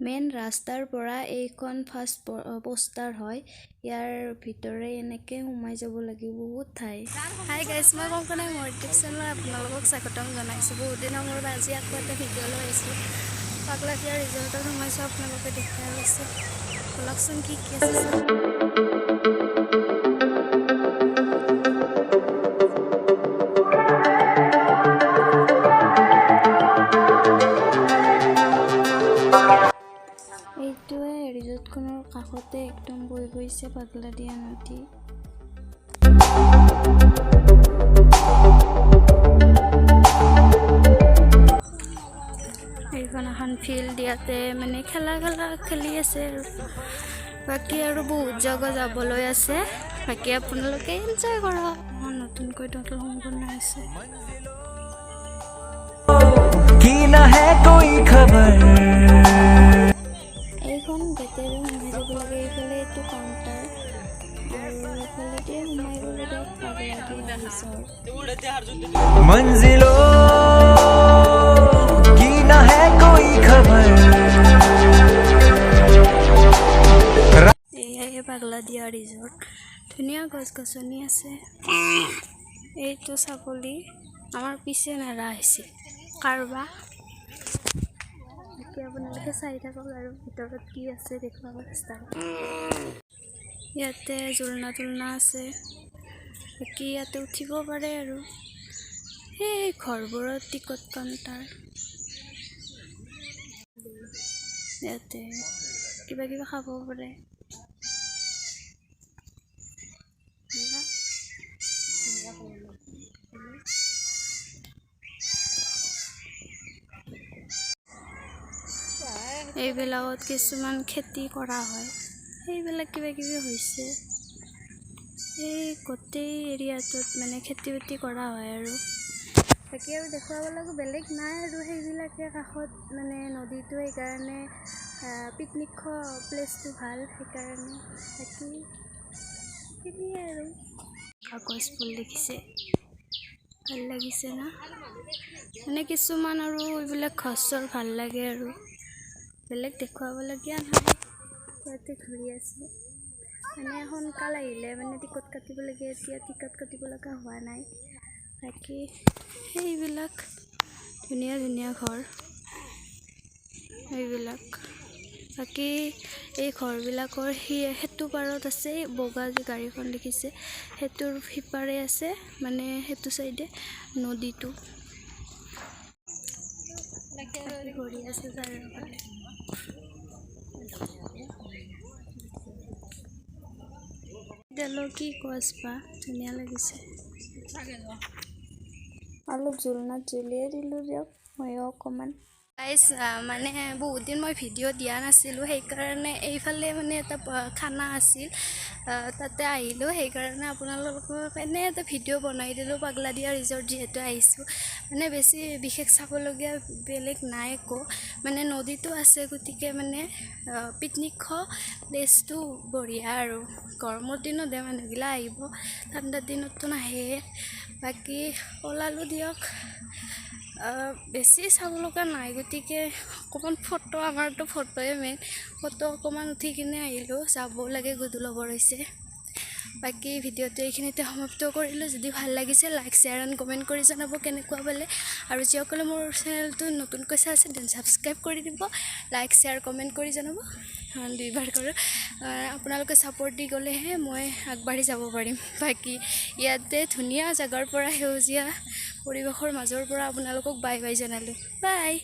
Main ৰাস্তাৰ পৰা এইখন ফাৰ্ষ্ট পোষ্টাৰ হয়। ইয়াৰ ভিতৰে এনেকৈ সোমাই যাব লাগিব বহুত ঠাই। হাই গাইজ, মই কংকনা, মোৰ ইউটিউব চেনেলত আপোনালোকক স্বাগতম জনাইছোঁ। বহুত দিনৰ মূৰত আজি আকৌ এটা ভিডিঅ' লৈ আহিছোঁ। পাগলাদিয়া ৰিজৰ্টত সোমাইছোঁ, আপোনালোকে দেখাই গৈছে। ব'লকচোন, কি কি আছে চাওঁ। এইটোৱে ৰিজৰ্টখনৰ কাষতে একদম বৈ গৈছে পাগলাদিয়া নদী। এইখন এখন ফিল্ড, ইয়াতে মানে খেলা খেলা খেলি আছে। আৰু বাকী আৰু বহুত জেগা যাবলৈ আছে। বাকী আপোনালোকে এনজয় কৰক। এখন নতুনকৈ দলং বনাইছে। की न है कोई खबर। এইখন গেটেৰে সোমাই যাব লাগে। এইফালে এইটো কাউণ্টাৰ আৰু এইফালেদি সোমাই গ'লে দিয়ক পাগলাদিয়া ৰিজৰ্ট। मंजिलों की न है कोई खबर। এয়াই পাগলাদিয়া ৰিজৰ্ট। ধুনীয়া গছ গছনি আছে। এইটো ছাগলী আমাৰ পিছে নেৰা হৈছে কাৰোবা। বাকী আপোনালোকে চাই থাকক আৰু ভিতৰত কি আছে দেখুৱাব চেষ্টা কৰিম। ইয়াতে জোলনা তোলনা আছে। বাকী ইয়াতে উঠিব পাৰে। আৰু সেই ঘৰবোৰত টিকট কাউণ্টাৰ, ইয়াতে কিবা কিবি খাব পাৰে। এইবিলাকত কিছুমান খেতি কৰা হয়, সেইবিলাক কিবা কিবি হৈছে। এই গোটেই এৰিয়াটোত মানে খেতি বাতি কৰা হয়। আৰু বাকী আৰু দেখুৱাব লগা বেলেগ নাই আৰু সেইবিলাকে। কাষত মানে নদীটো, সেইকাৰণে পিকনিক খোৱা প্লেচটো ভাল সেইকাৰণে। বাকী সেইখিনিয়ে আৰু। কাগজ ফুল দেখিছে, ভাল লাগিছে না? মানে কিছুমান আৰু এইবিলাক ঘৰ চৰ ভাল লাগে। আৰু বেলেগ দেখুৱাবলগীয়া নাই। ইয়াতে ঘূৰি আছোঁ। মানে সোনকাল আহিলে মানে টিকট কাটিব লাগে, এতিয়া টিকট কাটিব লগা হোৱা নাই। বাকী সেইবিলাক ধুনীয়া ধুনীয়া ঘৰ এইবিলাক। বাকী এই ঘৰবিলাকৰ সেইটো পাৰত আছে, বগা যে গাড়ীখন দেখিছে, সেইটোৰ সিপাৰে আছে, মানে সেইটো চাইডে নদীটো। বাকী ঘূৰি আছে চাৰিওফালে। এডালৰ কি গছ বা ধুনীয়া লাগিছে। অলপ জোলনাত জুলিয়ে দিলোঁ দিয়ক ময়ো অকণমান। গাইজ, মানে বহুত দিন মই ভিডিঅ' দিয়া নাছিলোঁ, সেইকাৰণে এইফালে মানে এটা খানা আছিল, তাতে আহিলোঁ। সেইকাৰণে আপোনালোকক এনেই এটা ভিডিঅ' বনাই দিলোঁ। পাগলাদিয়া ৰিজৰ্ট যিহেতু আহিছোঁ, মানে বেছি বিশেষ চাবলগীয়া বেলেগ নাই একো। মানে নদীটো আছে, গতিকে মানে পিকনিক খোৱা প্লেচটো বঢ়িয়া। আৰু গৰমৰ দিনতহে মানুহগিলা আহিব, ঠাণ্ডাৰ দিনততো নাহে। বাকী ওলালোঁ দিয়ক। বেছি চাব লগা নাই, গতিকে অকণমান ফটো, আমাৰতো ফটোৱে মেইন, ফটো অকণমান উঠি কিনে আহিলোঁ। যাবও লাগে, গধূলি হৈছে। বাকী ভিডিঅ'টো এইখিনিতে সমাপ্ত কৰিলোঁ। যদি ভাল লাগিছে, লাইক, শ্বেয়াৰ এণ্ড কমেণ্ট কৰি জনাব কেনেকুৱা পালে। আৰু যিসকলে মোৰ চেনেলটো নতুনকৈ চাই আছে, then subscribe কৰি দিব, লাইক, শ্বেয়াৰ, কমেণ্ট কৰি জনাব। দুইবাৰ কৰোঁ। আপোনালোকে ছাপৰ্ট দি গ'লেহে মই আগবাঢ়ি যাব পাৰিম। বাকী ইয়াতে ধুনীয়া জেগাৰ পৰা, সেউজীয়া পৰিৱেশৰ মাজৰ পৰা আপোনালোকক বাই বাই জনালোঁ। বাই।